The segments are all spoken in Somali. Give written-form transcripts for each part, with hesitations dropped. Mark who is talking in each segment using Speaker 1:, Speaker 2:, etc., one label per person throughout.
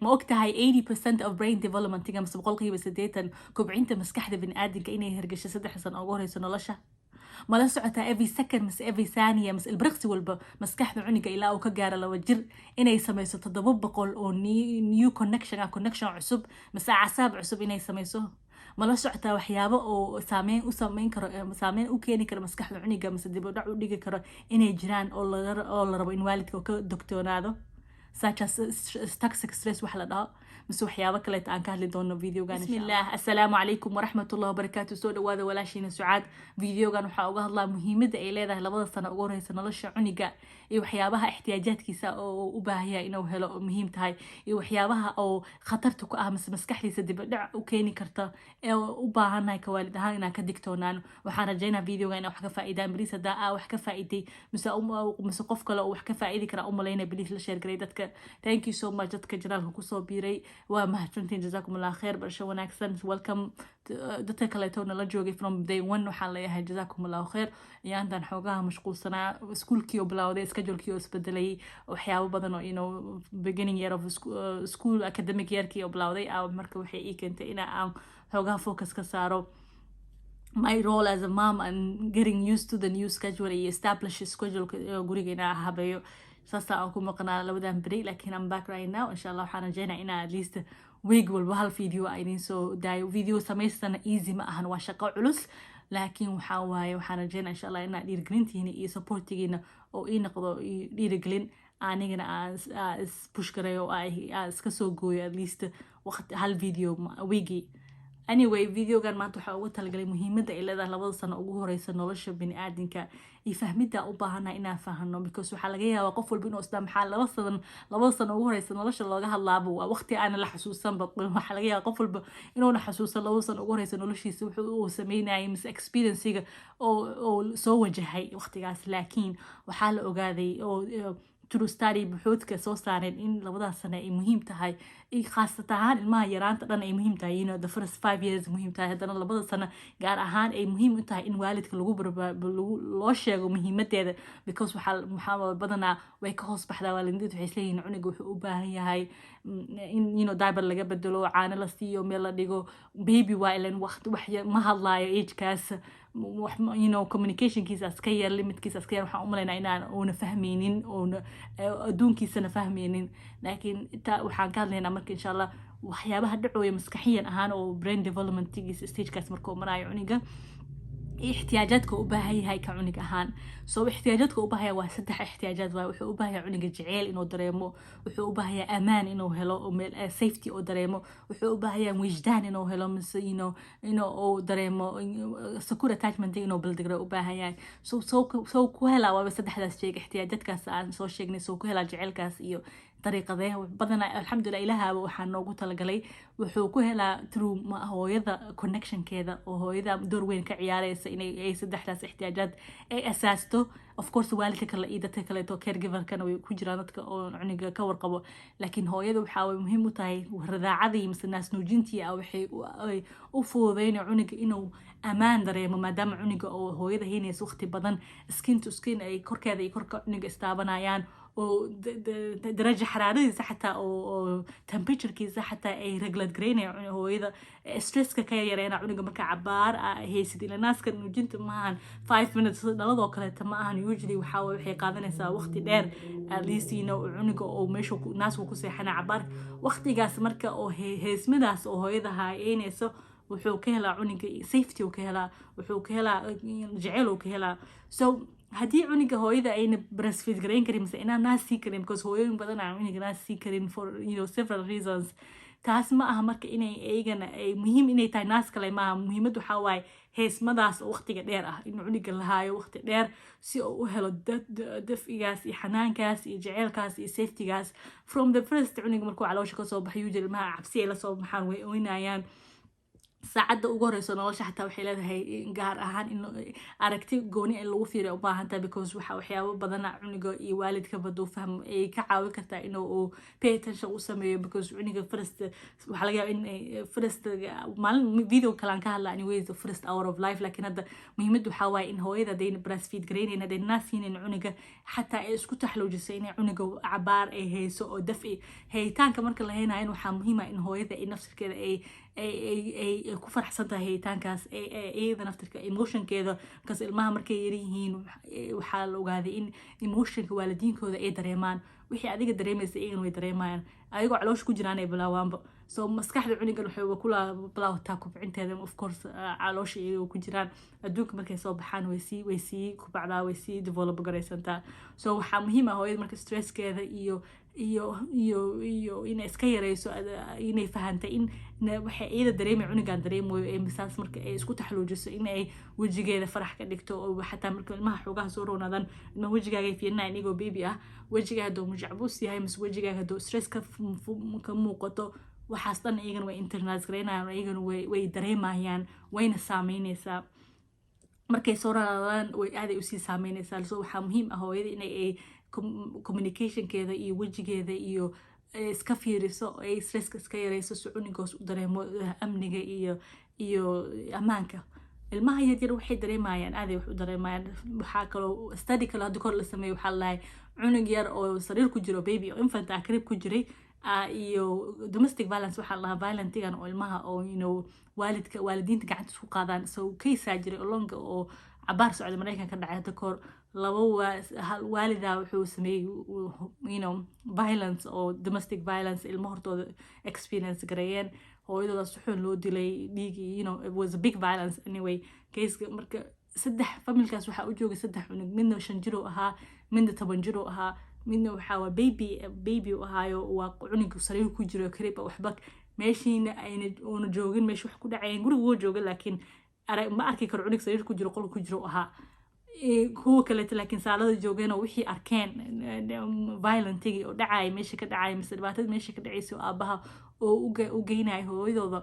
Speaker 1: Ma og tahay 80% of brain developmentiga, mise 80% kobcinta maskaxda biniaadamka, inay hergasho 3 sano ugu horeyso nolosha? Mala socotaa every second mise every thania mise ilbiriqsi walba maskaxda cuniga ilaa uu ka gaaro 2 jir inay sameyso 700 oo new connection ah, connection cusub mise acasaab cusub inay sameyso? Mala socotaa waxyaabo oo saameyn u sameyn karo, saameyn u keeni karo maskaxda cuniga mise dib u dhac u dhigi karo inay jiraan oo la rabo in waalidka uu ka dogtoonaado, such as toxic stress wax la dhaho mise waxyaabo kaleeta aan ka hadli doono videogan? Bismillah, assalaamu calaykum waraxmatullahi wabarakaatu. Soo dhawaada, walaashiina Sucaad. Videogan waxaa uga hadlaa muhiimadda ay leedahay 2da sano ugu horeysa nolosha cuniga iyo waxyaabaha ixtiyaajaadkiisa oo u baahan yahay inuu helo oo muhiim tahay, iyo waxyaabaha oo khatarta ku ah mise maskaxdiisa dib u dhac u keeni karta ee u baahannahay ka waalid ahaan inaan ka digtoonaano. Waxaan rajaynaa videoga inaa wax ka faa'iidaan. Please, haddaa aa wax ka faa'iiday mise qof kale oo wax ka faa'idi kara u malaynaya, please la share garay dadka. Thank you so much. Dadka channelka kusoo biiray waa mahadsantiin, jazaakum Allah kheer, barasho wanaagsan, welcome. Dadka kaleeto nala joogay from day one waxaan leeyahay jazaakum Allahu kheer. Iyaantan xoogaha mashquulsanaa, iskuulkii oo bilowday, schedulekii oo isbedelay, waxyaabo badan oo beginning year of school, academic yearkii oo bilowday. Marka waxay ii keentay ina aan xoogaha focus ka saaro my role as a mom and getting used to the new schedule iyo establish schedule guriga inaa habeeyo. Saasa aan ku maqnaa labadan beri, laakiin I'm back right now, insha Allah. Waxaan rajeynaa inaa at least week walba hal video aa idiin soo daayo. Video samaystana easy ma ahan, waa shaqo culus, laakiin waxaa waaye waxaan rajeynaa, insha Allah, inaa dhiirigelintiina iyo supportigiina oo ii noqdo dhiirigelin anigana aan is push gareeyo oo aan iska soo gooyo at least waqti hal video weekii. Anyway, videogan maanta waxaa uga talagalay muhiimadda ay leedahay 2da sano ugu horeysa nolosha biniaadinka iyo fahmidda u baahanahay inaan fahano, because waxaa laga yaabaa qof walba inuu isdaa maxaa 2 sano ugu horeysa nolosha looga hadlaaba, waa waqti aanan la xasuusanba. Waxaa laga yaabaa qof walba inuuna xasuusan 2da sano ugu horeysa noloshiisa wuxuu uu sameynayay mise experiencega oo soo wajahay waqtigaas. Laakiin waxaa la ogaaday oo true study buxuudka soo saareen in labadaas sano ay muhiim tahay, khaasat ahaan ilmaha yaraanta dhan ay muhiim tahay, the first 5 years muhiim tahay, haddana 2da sano gaar ahaan ay muhiim u tahay in waalidka lagu loo sheego muhiimadeeda, because waxaa badanaa way ka hoos baxdaa. Waalidiinta waxay isleeyihiin cuniga wuxuu u baahan yahay in diaper laga bedelo, caano la siiyo, meel la dhigo, baby waa ilan waqti wax ma hadlaayo agekaas, communicationkiisa iska yar, limitkiisa iska yar. Waxaan umalaynaa inaan uuna fahmaynin, uuna adduunkiisana fahmaynin. Laakiin inta waxaan ka hadlaynaa marka, insha Allah, waxyaabaha dhacooya maskaxiyan ahaan oo brain developmentgiisa stagekaas markuu maraayo cuniga iyo ixtiyaajaadka u baahan yahay ka cunig ahaan. So ixtiyaajaadka u baahan yahay waa saddex ixtiyaajaad waay. Wuxuu u baahan yahay cuniga jeceyl inuu dareemo, wuxuu u baahan yahay amaan inuu helo oo meel safety oo dareemo, wuxuu u baahan yahay wijdaan inuu helo mise inuu uu dareemo secure attachment inuu build gareeyo u baahan yahay. So ku helaa waaba saddexdaas sheeg ixtiyaajaadkaas aan soo sheegnay. So ku helaa jecelkaas iyo dariiqadee? Badanaa, alxamdulilah, ilaahaba waxaa noogu talagalay wuxuu ku helaa through hooyada connectionkeeda, oo hooyada door weyn ka ciyaareysa inay ay saddexdaas ixtiyaajaad ay asaasto. Of course, waalidka kale iyo dadka kaleeto caregiverkana way ku jiraan, dadka oo cuniga ka warqabo, laakiin hooyada waxaa way muhiim u tahay radaacadii mise naasnuujintii ah. Waxay u fududeynaya cuniga inuu ammaan dareemo, maadaama cuniga oo hooyada haynaysa waqti badan, skin to skin ay korkeeda iyo korka cuniga istaabanayaan, oo daraja xaraaradiisa xataa oo temperaturekiisa xataa ay regulate gareynaya, hooyada stresska ka yareena cunuga marka cabaar aa haysid. Ila naaska nuujinta maahan 5 minutes dhaladoo kaleeta ma ahan. Usually waxaa waye waxay qaadanaysaa waqti dheer, at least cunuga oo meesha naasku ku seexana cabaar. Waqtigaas marka oo heesmadaas oo hooyada haayeynayso, wuxuu ka helaa cunuga safety uu ka helaa, wuxuu ka helaa jeceyl uu ka helaa. So haddii cuniga hooyada ayna breastfeed garayn karin mise inaan naas sii karin, because hooyooyin badan aan cuniga naas sii karin for several reasons, taas ma aha marka inay iyagana ay muhiim inay tahay naas kale maaha. Muhiimad waxaa waaye heesmadaas oo waqtiga dheer ah, inuu cuniga lahaayo waqti dheer si uu u helo daf'igaas iyo xanaankaas iyo jeceylkaas iyo safetygaas from the first. Cuniga markuu caloosha kasoo baxay, usually ilmaha cabsi ay lasoo baxaan, way oynayaan. Saacadda ugu horeyso nolosha xataa waxay leedahay gaar ahaan in aragti gooni in lagu fiiriyo u baahan tahay, because waxa waxyaabo badana cuniga iyo waalidkaba duu fahmo ay ka caawin kartaa inuu uu pay attention u sameeyo, because cuniga first waxaa laga yaaba in first maalin video kale aan ka hadla anyways, the first hour of life. Laakiin hadda muhiimaddu waxaa waaye in hooyada hadday breastfeed garaynayn, hadday naas siinayn cuniga, xataa ay isku taxluujiso inay cuniga cabaar ay hayso oo dafci hayitaanka marka la haynayo. Waxaa muhiim ah in hooyada ay nafsirkeeda ay ku faraxsan tahay hayitaankaas, iyada naftirka emotionkeeda, because ilmaha markay yaryihiin waxaa la ogaaday in emotionka waalidiinkooda ay dareemaan. Wixii adiga dareemaysa iyagana way dareemayaan, ayagoo caloosha ku jiraan ay bilaawaanba. So maskaxda cunigan waxay kula bilaawataa kubcinteeda, of course, caloosha iyagoo ku jiraan. Adduunka markay soo baxaan way sii kubacdaa, way sii develop garaysantaa. So waxaa muhiim ah hooyada marka stresskeeda iyo inay iska yareyso, inay fahantay in waxay iyada dareemay cunigan dareemayo ee misaas. Marka ay isku taxluujiso in ay wejigeeda farax ka dhigto, oo xataa marka ilmaha xoogaha soo roonaadaan, ilmaha wejigaagay fiirinayan iyagoo baby ah. Wejigaaga hadduu mujacbuus yahay mise wejigaaga hadduu stress ka muuqato, waxaas dhan iyagana way internalize garaynayaan, iyagana way dareemayaan, wayna saameyneysaa. Markay soo roonaadaan way aaday usii saameyneysaa. So waxaa muhiim ah hooyada inay ay communicationkeeda iyo wejigeeda iyo iska fiiriso, ay stresska iska yareyso, si cunigoos u dareemo amniga iyo ammaanka. Ilmaha yaryar waxay dareemayaan, aaday wax u dareemayaan. Waxaa kaloo study kale hadda kor la sameeyo, waxaa lalahay cunug yar oo sariir ku jiro, baby oo infant ah, crib ku jiray, iyo domestic violence waxaa la dhahaa violentigan oo ilmaha oo waalidka waalidiinta gacanta isku qaadaan. So kaysaa jiray olonga oo cabaar socday, Mareykan ka dhacay hadda kahor. Laba hal waalida wuxuu sameeyey violence oo domestic violence, ilmo hortooda experience gareeyeen, hooyadooda si xun loo dilay, dhiigi, it was a big violence. Anyway, caseka marka saddex familkaas waxaa u joogay saddex cunug. Midna 5 jir uu ahaa, midna 10 jir uu ahaa, midna waxaa waa baby baby u ahaayo, waa cunug sariir ku jiro, kariba waxba meeshiina ayna uuna joogin meesha wax ku dhacayeen. Guriga wuu jooga, laakiin ma arki karo cunug sariir ku jiro, qolka ku jiro u ahaa. Kuwa kaleeto laakiin saalada joogeen oo wixii arkeen, violentigii oo dhacaya meesha ka dhacaya mise dhibaatada meesha ka dhacaysa oo aabaha oo u geynaya hooyadooda.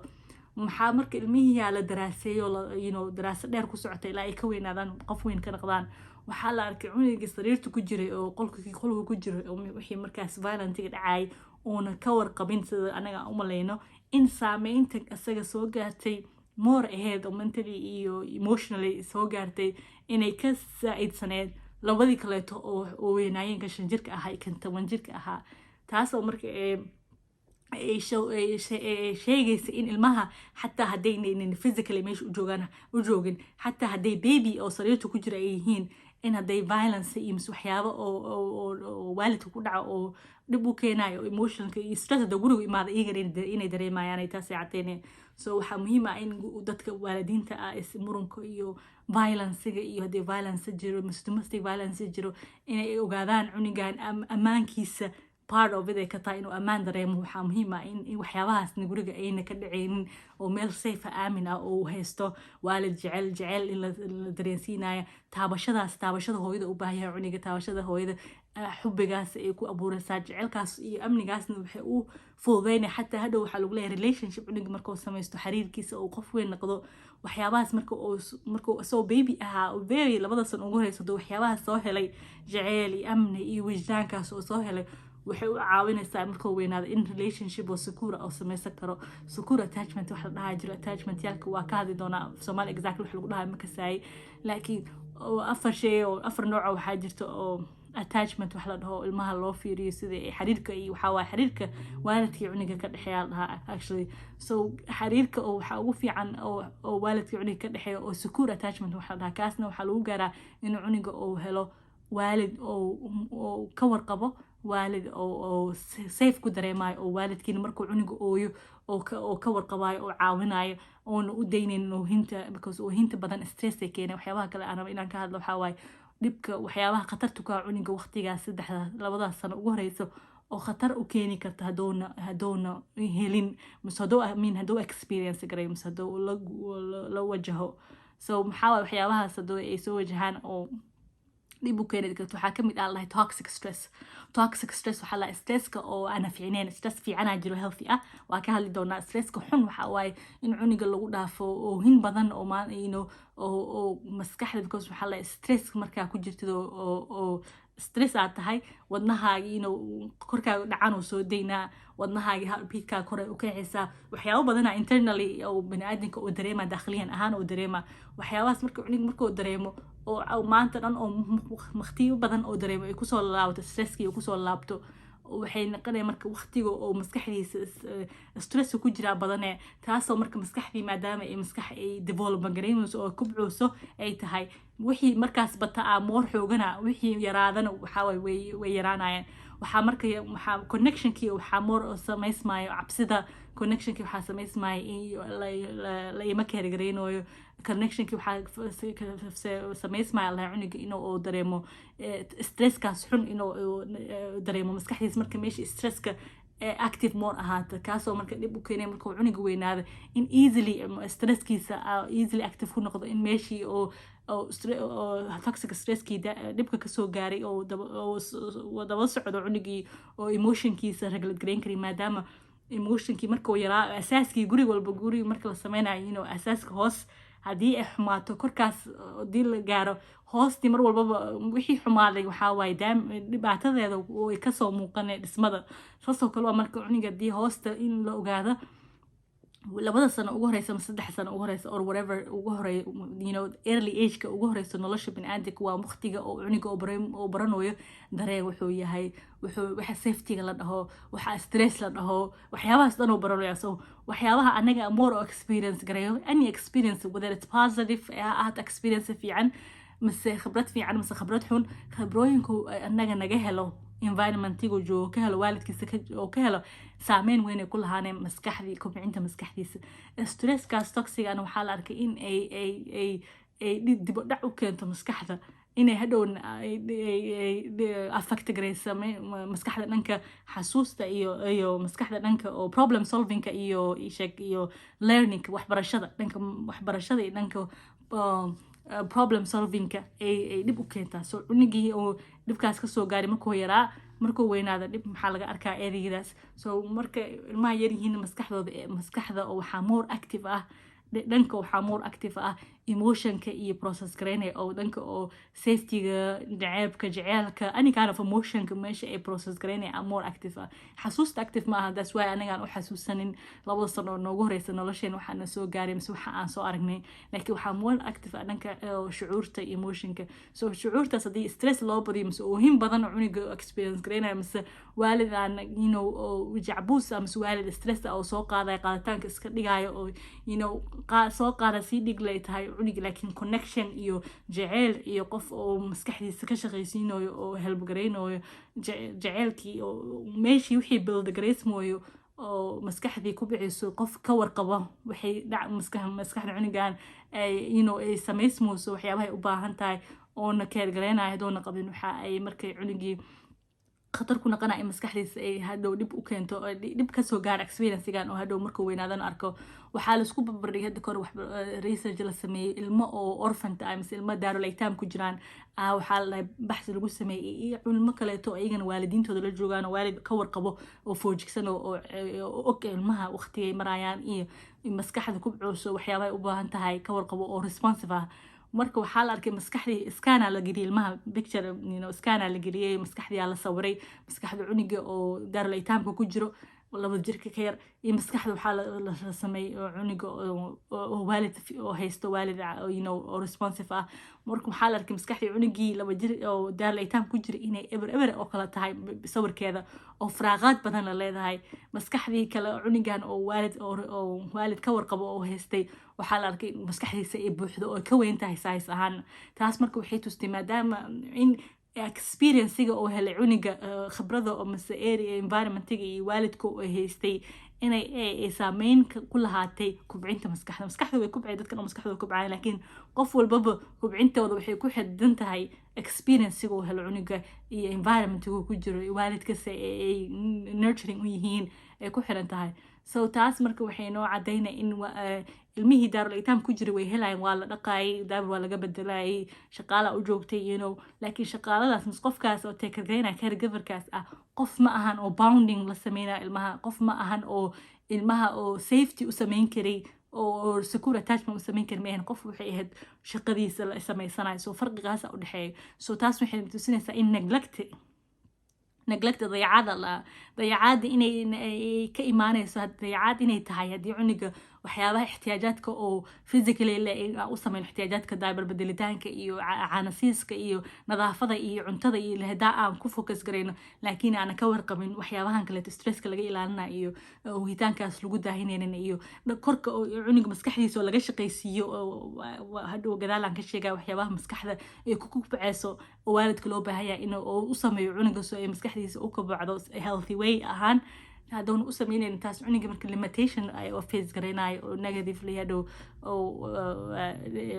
Speaker 1: Maxaa marka ilmihii la daraaseeyo, daraasad dheer ku socota ilaa ay ka weynaadaan, qof weyn ka noqdaan, waxaa la arkay cunugii sariirta ku jiray oo qolka ku jiray oo wixii markaas violentiga dhacayay uuna ka warqabin, sida anaga aan umalayno, in saameynta isaga soo gaartay more aheyd oo mentally iyo emotionally soo gaartay inay ka saa-idsaneed labadii kaleeto oo weynaayeen, kan 5 jirka ahaa iyo kan 10 jirka ahaa. Taasoo marka ay sheegaysa in ilmaha xataa haddaynan physically meesha u joogaan u joogin, xataa hadday baby oo sariirta ku jira ay yihiin, in hadday violence iyo mise waxyaabo oo waalidka ku dhaca oo dhib u keenayo oo emotionalka iyo stress hadda guriga imaada, iyagana inay dareemayaan ay taasay caddeynayaan. So waxaa muhiim ah in dadka waalidiinta ah is murunka iyo violencega iyo haddii violence jiro mise domestic violence jiro, inay ogaadaan cunigan ammaankiisa part of it ay ka tahay inuu ammaan dareemo. Waxaa muhiim ah in waxyaabahaasna guriga ayna ka dhaceynin oo meel safe ah, aamin ah oo uu haysto, waalid jecel jecel in la dareensiinaya, taabashadaas, taabashada hooyada u baahan yahay cuniga, taabashada hooyada, xubbigaas ay ku abuureysaa, jecelkaas iyo amnigaasna waxay u fududeynaya. Xataa hadhow waxaa lagu leeyahay relationship cuniga markuu samaysto, xiriirkiisa uu qof weyn noqdo, waxyaabahaas marka uu markuu isagoo baby ahaa oo very labada sano ugu horeyso haduu waxyaabahaas soo helay, jeceyl iyo amni iyo wijdaankaas oo soo helay, waxay u caawinaysaa markuu weynaado in relationship oo secure oo sameysan karo. Secure attachment wax la dhahaa jiro. Attachment yaalka waa ka hadli doonaa. Soomaali exactly wax lagu dhahaa ma kasaayay, laakiin oo afar shay oo afar nooc waxaa jirta oo attachment wax la dhaho, ilmaha loo fiiriyo sida ay xiriirka iyo waxaa waaye xiriirka waalidka iyo cuniga ka dhexeeya la dhahaa actually. So xiriirka oo waxaa ugu fiican oo waalidka iyo cuniga ka dhexeeya oo secure attachment wax la dhahaa. Kaasna waxaa lagu gaaraa inuu cuniga uu helo waalid oo ka warqabo, waalid oo safe ku dareemayo, oo waalidkiina markuu cuniga ooyo oo ka warqabayo oo caawinayo, oona u daynaynin oohinta, because oohinta badan stress ay keenay. Waxyaabaha kale aan rabo inaan ka hadlo waxaa waaye dhibka, waxyaabaha khatarta ku ah cuniga waqtigaas saddexda labadaas sano ugu horeyso oo khatar u keeni karta hadoona helin mise hadduu, I mean, hadduu experience garay mise hadduu la wajaho. So maxaa waaye waxyaabahaas hadduu ay soo wajahaan oo Dhib u keeni karto waxaa kamid ah lahay toxic stress. Toxic stress waxaa lahay stresska oo aana fiicneyn. Stress fiicanaa jiro, healthy ah, waa ka hadli doonaa. Stresska xun waxa waaye in cuniga lagu dhaafo oohin badan oo ma oo maskaxda, because waxaa lahay stress markaa ku jirtid oo stress aad tahay, wadnahaaga korkaaga dhacan uu soo daynaa, wadnahaaga heartbeatkaaga kor ay u kacaysaa, waxyaabo badana internally oo baniaadamka uu dareema, dakhliyan ahaan uu dareema. Waxyaabahaas marka cuniga markuu dareemo oo maanta dhan oo waqtiyo badan oo dareemo, ay kusoo laabto stresskii, uu kusoo laabto, waxay noqonaya marka waqtiga oo maskaxdiisa stress ku jiraa badane. Taasoo marka maskaxdii, maadaama ay maskax ay development garaynayso oo kubcuyso ay tahay, wixii markaas bata a more xoogana, wixii yaraadana waxaa waay way yaraanayaan. Waxaa marka waxaa connectionkii waxaa more samaysmayo cabsida, connectionkii waxaa samaysmaya in la ima care garaynayo, connectionkii waxaa samaysmaya lahaa cuniga inuu uu dareemo stresskaas xun, inuu dareemo maskaxdiisa. Marka meesha stresska active more ahaata, kaasoo marka dhib u keenay markuu cuniga weynaada in easily stresskiisa easily active ku noqdo, in meeshii oo toxic stresskii dhibka kasoo gaaray oo daba socdo cunigii oo emotionkiisa regulate gareyn kari, maadaama emotionkii markuu yaraa asaaskii guri walba, guri marka la sameynayo, asaaska hoos haddii ay xumaato, korkaas haddii la gaaro, hoostii mar walbaba wixii xumaaday waxaa waaye daam dhibaatadeeda way kasoo muuqanee dhismada. Saasoo kale waa marka cuniga haddii hoosta in la ogaado 2da sano ugu horeysa ama 3 sano ugu horeysa or whatever ugu horeey, early ageka ugu horeysa nolosha biniaadamka, waa waqtiga oo cuniga oo baranayo dareen wuxuu yahay, wuxuu waxa safetyga la dhaho, waxa stress la dhaho, waxyaabahaas dhan oo baranaya. So waxyaabaha anaga more oo experience gareeyo, any experience, whether it's positive ha ahaato, experience fiican mise khibrad fiican mise khibrad xun, khibrooyinku anaga naga helo, environmentigu joogo ka helo, waalidkiisa oo ka helo, saameyn weyn ay ku lahaaneen maskaxdii, kobcinta maskaxdiisa. Stresskaas toxicgana waxaa la arkay in ay dib u dhac u keento maskaxda, inay hadhowna ay affect garaysa maskaxda dhanka xasuusta iyo maskaxda dhanka oo problem solvingka iyo isheeg iyo learning, waxbarashada, dhanka waxbarashada iyo dhanka problem solvingka ay dhib u keentaa. So cunigii oo dhibkaas kasoo gaaray markuu yaraa, markuu weynaada dhib maxaa laga arkaa ereyadaas. So marka ilmaha yaryihiin maskaxdooda, maskaxda oo waxaa more active ah dhanka, waxaa more active ah emotionka iyo process garaynaya oo dhanka oo safetyga, jaceebka, jaceelka, any kind of emotionka meesha ay process garaynaya more active ah. Xasuusta active ma aha. That's why anagaan u xasuusanin 2da sano oo noogu horeysa nolosheen waxaana soo gaaray mise waxa aan soo aragnay, laakiin waxaa more active ah dhanka shucuurta, emotionka. So shucuurtaas haddii stress loo badiyo mise oohin badan oo cuniga experience garaynaya, mise waalid aan oo jacbuus ah, mise waalid stress ah oo soo qaadaya, qaaditaanka iska dhigayo oo soo qaada sii dhig lay tahay cuniga, laakiin connection iyo jaceyl iyo qof oo maskaxdiisa ka shaqaysiinayo oo help garaynayo, jaceylkii oo meeshii wixii build garaysmooyo oo maskaxdii ku bixiyso, qof ka warqabo waxay dhac maskaxda cunigan ay ay samaysmayso, waxyaabahay u baahan tahay oona care garaynayo hadoona qabin, waxa ay markay cunigii khatar ku noqonaya in maskaxdiisa ay hadhow dhib u keento oo dhib kasoo gaara experiencegan oo hadhow markuu weynaadana arko. Waxaa laisku barbardhigay hadda kahor wax research la sameeyey, ilmo oo orphanta ah mise ilmo daarul aytaam ku jiraan ah, waxaa la dhahay baxsi lagu sameeyey, iyo ilmo kaleeto iyagana waalidiintooda la joogaan oo waalid ka warqabo oo foojigsan oo og ilmaha waqtigay marayaan iyo maskaxda kubcooso, waxyaabahay u baahan tahay ka warqabo oo responsive ah. Marka waxaa la arkay maskaxdii scanna la geliyey ilmaha, picture scanna la geliyey, maskaxdiyaa la sawiray, maskaxda cuniga oo daarul aytaamka ku jiro 2 jirka ka yar iyo maskaxda waxaa la sameeyey oo cuniga oo waalid oo haysto, waalid oo responsive ah. Marka waxaa la arkay maskaxdii cunigii 2 jir oo daarul aytaam ku jira inay eber eber oo kale tahay sawirkeeda oo firaaqaad badan la leedahay. Maskaxdii kale cunigan oo waalid ka warqabo oo haystay, waxaa la arkay maskaxdiisa ay buuxdo oo ka weyn tahay size ahaan. Taas marka waxay tustay maadaama in experiencega oo helay cuniga, khibrada oo mise area environmentiga iyo waalidka oo haystay, inay ay saameyn ku lahaatay kubcinta maskaxda. Maskaxda way kubcay, dadkan oo maskaxda way kubcayaan, laakiin qof walbaba kubcintooda waxay ku xidhan tahay experiencega uu helo cuniga iyo environmentiga uu ku jiro iyo waalidkase ay nurturing u yihiin. Ay ku xiran tahay. So taas marka waxay noo cadaynay in ilmihii daarul aytaam ku jiray way helayaan, waa la dhaqaayay, diaper waa laga bedelayay, shaqaala u joogtay, laakiin shaqaaladaas mis qofkaas oo take care caregiverkaas ah, qof ma ahan oo bonding la sameynaya ilmaha, qof ma ahan oo ilmaha oo safety u sameyn karay oo secure attachment u sameyn kari maahan. Qof waxay ahayd shaqadiisa la sameysanayo. So farqigaasa u dhexeeya. So taas waxay tusinaysaa in neglect, dayacaada, la dayacaada inay ka imaanayso, dayacaad inay tahay haddii cuniga waxyaabaha ixtiyaajaadka oo physically u sameyn, ixtiyaajaadka diaper bedelitaanka iyo caanasiiska iyo nadaafada iyo cuntada iyo hadaa aan ku focus garayno, laakiin aanan ka warqabin waxyaabahan kaleeto, stresska laga ilaalina iyo ohitaankaas lagu daahinaynin iyo korka cuniga maskaxdiisa oo laga shaqaysiiyo, oo hadhow gadaal aan ka sheegaya waxyaabaha maskaxda ay ku kubceyso oo waalidka loo baahan yahay in u sameeyo cuniga so ay maskaxdiisa u kobocdo healthy way ahaan. Hadowna u sameynayn taas, cuniga marka limitation ay face garaynayo oo negatively hadhow oo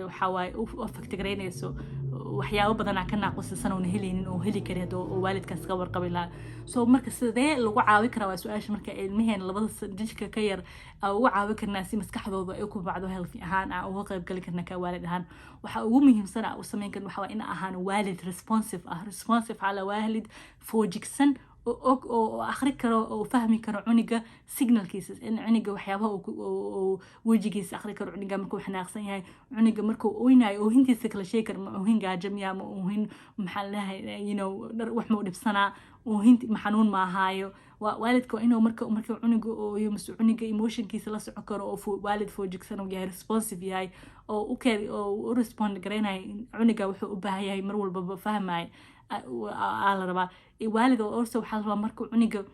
Speaker 1: waxaa waaye u affect garaynayso, waxyaabo badanaa ka naaqusisan oona helaynin oo heli karin hadoo oo waalidkaas ka warqabi lahaa. So marka sidee lagu caawi karaa waa su-aasha. Marka ilmaheen 2da jidka ka yar aa ugu caawi karnaa si maskaxdooda ay ku bacdo healthy ahaan, aan uga qayb gali karna ka waalid ahaan? Waxa ugu muhiimsan aa u sameyn karna waxa waa in ahaan waalid responsive ah. Responsive ala waalid foojigsan oo og oo akhri karo oo fahmi karo cuniga signalkiisa, in cuniga waxyaabaha oo wejigiisa akhri karo, cuniga markuu xanaaqsan yahay, cuniga markuu oynayo, oohintiisa kala sheegi karo: ma oohin gaajo miyaa, ma oohin, maxaa la dhahay, dhar wax ma u dhibsanaa, oohinti ma xanuun ma ahaayo. Waalidka waa inuu marka cuniga ooyo mise cuniga emotionkiisa la soco karo oo waalid foojigsan uu yahay, responsive yahay oo u keed oo u respond garaynayo cuniga wuxuu u baahan yahay, mar walbaba fahmayo aa la rabaa waalid. Oo also waxaa la rabaa marka cuniga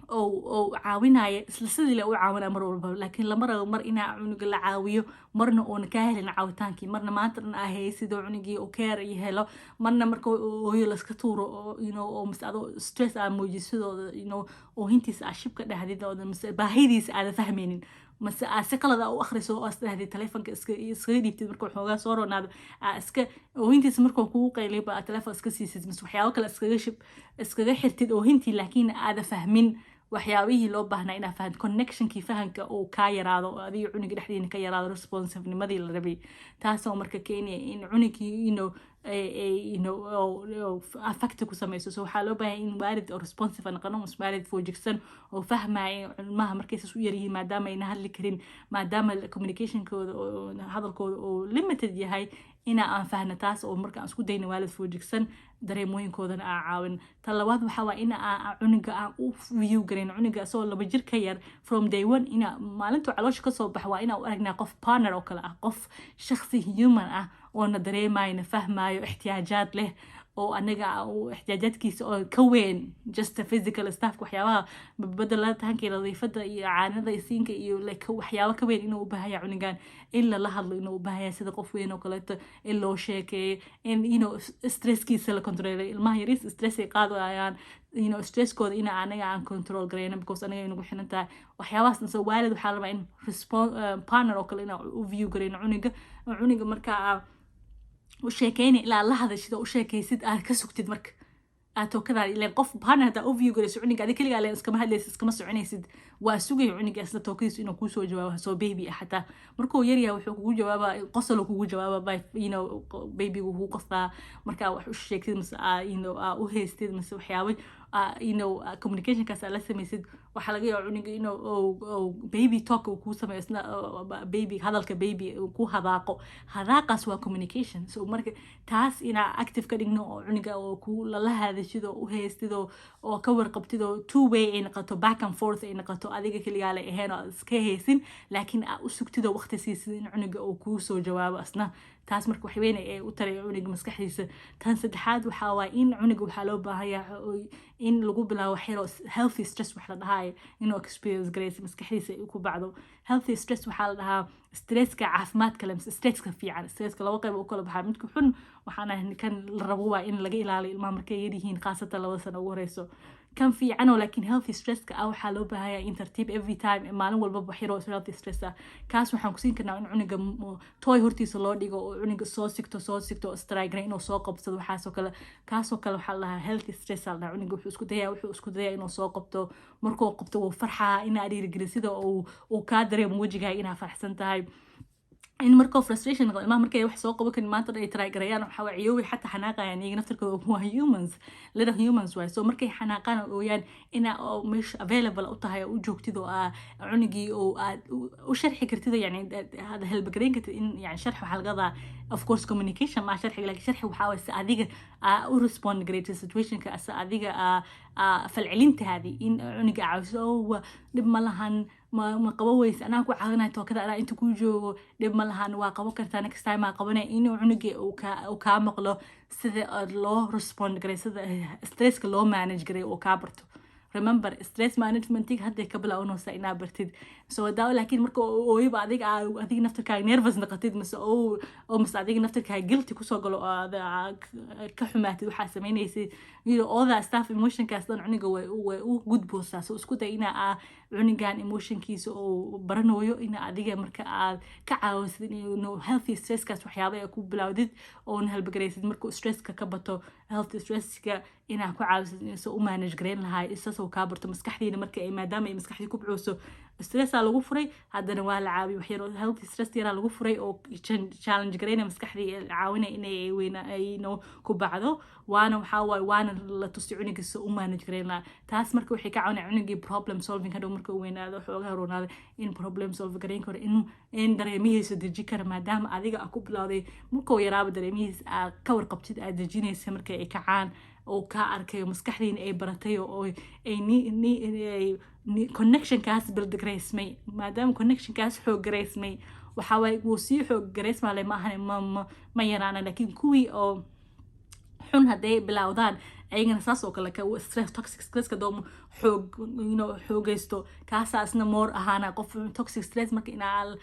Speaker 1: oo caawinaya, isla sidii le u caawinaya mar walba, laakiin lama rabo mar inaa cunuga la caawiyo, marna oona kaa helin caawitaankii, marna maanta dhan aa haysid oo cunugii uu care iyo helo, marna marka ooyo laska tuuro oo oo mise adoo stress aa muujisid oo oohintiisa aa shibka dhahdid oo mise baahidiisa aada fahmaynin, mase aa si qalad aa u akhriso oo as dhahdid taleefonka iska iskaga dhiibtid marka waxoogaa soo ronaado, aa iska oohintiisa markuu kugu qayliba aa taleefon iska siisid, mise waxyaabo kale iskaga shib iskaga xirtid oohintii, laakiin aada fahmin waxyaabihii loo baahnaa inaa fahanto, connectionkii fahanka uu kaa yaraado oo adiga cuniga dhexdiina ka yaraado responsive-nimadii la rabay, taasoo marka keenaya in cunigii affect ku sameyso. So waxaa loo baahay in waalid oo responsive noqono, mise waalid foojigsan oo fahmaya ilmaha markay saas u yaryihiin, maadaama ayna hadli karin, maadaama communicationkooda oo hadalkooda oo limited yahay, ina aan fahno taas oo marka aan isku dayno waalid foojigsan dareemooyinkoodana aan caawin. Ta labaad waxaa waa in aan cuniga aan u view garayn, cuniga isagoo 2 jir ka yar, from day one, ina maalintuu caloosha kasoo bax waa inaan u aragnaa qof partner oo kale ah, qof shakhsi human ah oo na dareemayo, na fahmayo, ixtiyaajaad leh oo anaga ixtiyaajaadkiisa oo ka weyn just a physical stuff, waxyaabaha bedelitaanka iyo nadiifada iyo caanada iyo siinka iyo like waxyaabo ka weyn inuu u baahan yahay cunigan, in lala hadlo inuu u baahan yahay sida qof weyn oo kaleeto, in loo sheekeeyo, in stresskiisa la controlay. Ilmaha yariis stress ay qaadayaan, stresskooda ina anaga aan control garayno, because anaga inagu xiran tahay waxyaabahaas. So waalid waxaa la rabaa in partner oo kale ina u view garayno cuniga, oo cuniga markaa u sheekeyna ilaa la hadashid oo u sheekaysid aad ka sugtid marka aad tookadaada ileen qof partner haddaa u view garayso cuniga, adi keligaa leen iskama hadlaysid, iskama soconaysid, waa sugaya cuniga isla tookadiisu inuu kuusoo jawaabo. Soo baby ah xataa markuu yaryahay wuxuu kugu jawaabaa qosol, kugu jawaaba by babygu kugu qoslaa markaa wax u sheegtid mise aa aa u haystid mise waxyaabo communicationkaas aad la samaysid. Waxaa laga yaabaa cuniga inuu baby talk uu kuu sameeyo, isna baby hadalka baby uu ku hadaaqo, hadaaqaas waa communication. So marka taas inaa active ka dhigno oo cuniga oo ku lala hadashid oo u haystid oo ka warqabtid oo two way ay noqoto, back and forth ay noqoto, adiga keligaa la ahayn oo aad iska haysin, laakiin aa u sugtid oo waqti siisid in cuniga uu kuu soo jawaabo asna. Taas marka wax weyn ay u taray cuniga maskaxdiisa. Tan saddexaad waxaa waaye in cuniga waxaa loo baahan yahay in lagu bilaabo wax yaroo healthy stress wax la dhahaayo inuu experience garaysa, maskaxdiisa ay ku bacdo. Healthy stress waxaa la dhahaa stresska caafimaadka leh mise stresska fiican. Stresska laba qayb u kala baxaa. Midka xun waxaan ahay kan la rabo waa in laga ilaaliyo ilmaha markay yaryihiin, khaasatan 2da sano ugu horeyso. Kan fiicanoo laakiin healthy stresska ah waxaa loo baahanya in tartiib, every time, maalin walba wax yaroo healthy stress ah. Kaas waxaan kusiin karnaa in cunuga toy hortiisa loo dhigo oo cunuga soo sigto, soo sigto, struggle inuu soo qabsado. Waxaasoo kale, kaasoo kale waxaa la dhahaa healthy stress aa la dhahaa. Cunuga wuxuu isku dayaa inuu soo qabto. Markuu qabto wuu farxaa. Inaa dhiirigeli sida uu kaa dareemo wejigaaga inaa farxsan tahay. In markoo frustration noqdo ilmaha, markay wax soo qaban karin, maanta dhan ay try garayaan, waxaa waa ciyoobi, xataa xanaaqayaan iyaga naftarkooda. Waa humans, little humans waay. So markay xanaaqaan oo ooyaan, ina oo meesha available u tahay oo u joogtid oo aa cunugii oo aad u sharxi kartid, yani aad help garayn kartid. In yani sharx waxaa laga wadaa, of course, communication maa sharxiga, laakiin sharxi waxaa waay si adiga aa u respond garaytid situationka, si adiga aa falcelintaadii in cunuga caawiso oo dhib ma lahan, ma qabo weyse, anaa ku caawinaya tookada, anaa inta kuu joogo, dhib ma lahan, waa qabo kartaa, next time aa qabanaya. Inuu cunugii uu kaa maqlo sida loo respond garay, sida stresska loo manage garay uu kaa barto. Remember, stress managementiga hadday ka bilaabanaysa inaa bartid. So daa laakiin marka ooyaba adiga adiga naftarkaaga nervous noqotid, mise oo mise adiga naftarkaaga guilty kusoo galo oo aad ka xumaatid waxaa sameynaysid, all that stuff, emotionkaas dhan cuniga way u gudboosaa. So isku day ina aa cunigan emotionkiisa oo baranayo, ina adiga marka aad ka caawisid inuu healthy stresskaas waxyaaba ay ku bilowdid oona help garaysid. Markuu stresska ka bato, healthy stresska inaa ku caawisid inuu u manage gareyn lahaa, isaas oo kaa barto maskaxdiina. Marka ay maadaama ay maskaxdii ku buceyso, stressaa lagu furay, haddana waa la caawiy, wax yar healthy stress yaraa lagu furay oo challenge gareynaya maskaxdii, caawinaya inay weyna ayno ku bacdo. Waana waxaa waaye, waana la tusi cuniga u manage gareyn lahaa. Taas marka waxay ka caawinaya cunigii problem solving. Hadhow marka uu weynaado, xoogaa roonaado, in problem solve gareyn karo, in dareemihiisa deji kara, maadaama adiga aa ku bilowday markuu yaraaba dareemihiisa aad ka warqabtid, aad dejinaysa marka ay kacaan oo kaa arkayo, maskaxdiina ay baratay oo ay ni connectionkaas build garaysmay. Maadaama connectionkaas xoog garaysmay, waxaa waaye wuu sii xoog garaysmaale, maahan ma yaraana. Laakiin kuwii oo xun hadday bilowdaan ayagana saas oo kale ka stress, toxic stresska doo xoog xoogaysto, kaasaa isna more ahaana qof toxic stress. Marka inaa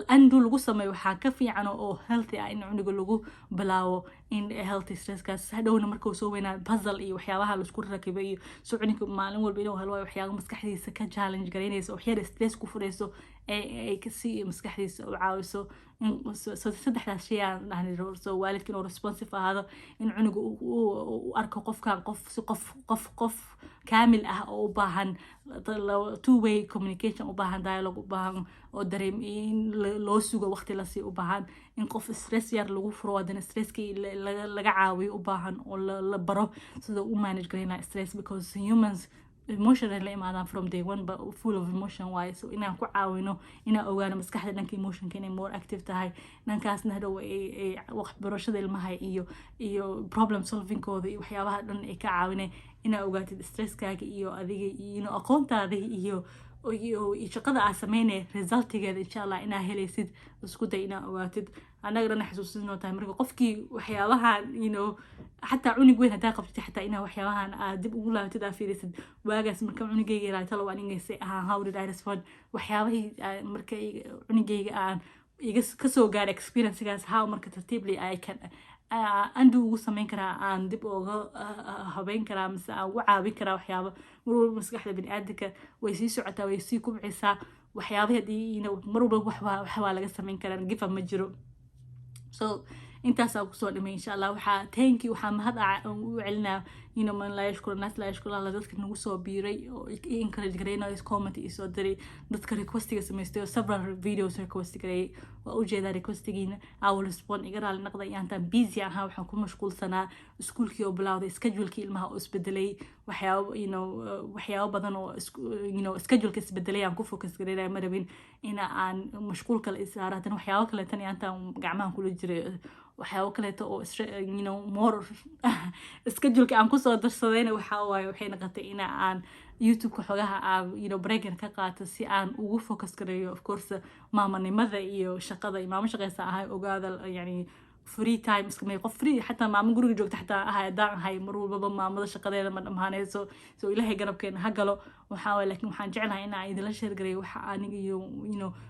Speaker 1: undo lagu sameeyo waxaa ka fiican oo healthy ah in cunuga lagu bilaabo in healthy stresskaas. Hadhowna markuu soo weynaa, puzzle iyo waxyaabaha laisku rakibo iyo so cunuga maalin walba inuu helo waxyaaba maskaxdiisa ka challenge garaynayso, waxyar stress ku furayso ee ay si maskaxdiisa u caawiso. So saddexdaas shay aan dhahnay: so waalidka inuu responsive ahaado, in cunuga u arko qofkan qof si qof kaamil ah oo u baahan two way communication, u baahan dialogue, u baahan oo dareem in loo sugo, waqti lasii u baahan, in qof stress yar lagu furo, haddana stresskii laga caawiyo u baahan, oo la baro sida u manage garaynaa stress, because humans emotion ay la imaadaan from day one, but full of emotion waaye. So inaan ku caawino inaan ogaano maskaxda dhanka emotionka inay more active tahay, dhankaasna hadhow ay waxbarashada ilmaha iyo problem solvingkooda iyo waxyaabaha dhan ay ka caawinay. Inaa ogaatid stresskaaga iyo adiga iyo aqoontaada iyo shaqada aa sameynaya resultigeeda, insha Allah inaa helaysid. Isku day inaa ogaatid. Annaga dhan xasuusinoo tahay marka qofkii waxyaabahan xataa cunug weyn haddaa qabtid, xataa inaa waxyaabahan aad dib ugu laabatid, aa fiirisid waagaas marka cunugayga yaraa, talow anigayse ahaan, how did I respond, waxyaabahii marka cunugayga aan iga kasoo gaaray experiencegaas, how marka tartiibli I can undo ugu sameyn karaa, aan dib uga habeyn karaa mise aan ugu caawin karaa waxyaaba. Mar walba maskaxda biniaadamka way sii socotaa, way sii kubcaysaa. Waxyaabaha hadii mar walba wax waa laga sameyn karaa, give up ma jiro. So intaasaa kusoo dhimay, insha Allah. Waxaa thank you, waxaa mahad u celinaa, man laa yashkuru naas laa yashkuru Allah, dadka nagu soo biiray oo i encourage gareynayo, comment isoo diray, dadka requestiga samaystay oo several videos request gareeyay. Waa ujeedaa requestigiina, I will respond. Iga raali naqda intaan busy ahaa. Waxaan ku mashquulsanaa iskuulkii oo bilowday, schedulekii ilmaha oo isbedelay, waxyaabo waxyaabo badan oo scheduleka isbedelay aan ku focus gareynaya. Ma rabin in aan mashquul kale isaaro. Haddana waxyaabo kaleetan intaan gacmahan kula jiray, waxyaabo kaleeto oo more scheduleka aan kusoo darsadayna, waxaa waaye waxay noqotay in aan YouTube-ka xogaha aan breakan ka qaato si aan ugu focus gareeyo, of course, maamanimada iyo shaqada. Iyo maamo shaqeysa ahay, ogaada yani. Free time iskamay qof free, xataa maamo guriga joogta xataa ahay haddaan ahay, mar walbaba maamada shaqadeeda ma dhammaanayso. So Ilaahay garabkeena ha galo. Waxaa waye, laakiin waxaan jeclahay in aan idinla share gareeyo waxa aniga iyo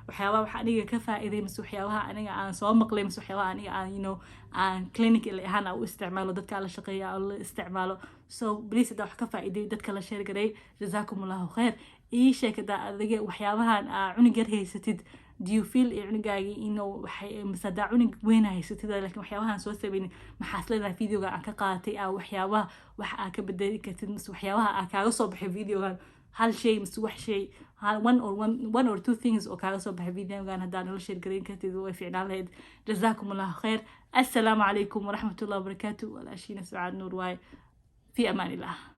Speaker 1: waxyaabaha waxa aniga ka faa'iiday, mise waxyaabaha aniga aan soo maqlay, mise waxyaabaha aniga aan aan clinic ahaan aan u isticmaalo, dadka aan la shaqeeya aan la isticmaalo. So please, haddaa wax ka faa'iiday, dadka la share gareey. Jazaakum Allahu khayr. Ii sheeg haddaa adiga waxyaabahan aa cunug yar haysatid, do you feel cunugaagii inuu waxay, mise haddaa cunug weyn haysatid laakiin waxyaabahan soo sameynin, maxaas leedahay videoga aan ka qaadatay aa waxyaabaha wax aa ka bedeli kartid, mise waxyaabaha aa kaaga soo baxay videogan, hal shay mise wax shay, one or two things oo kaaga soo baxay videogan, haddaa nala share gareyn kartid, way fiicnaan lahayd. Jazaakum Allahu khayr. Assalaamu calaykum waraxmatullahi wabarakaatu. Walaashiina Sucaad Nuur waaye. Fi amaan illah.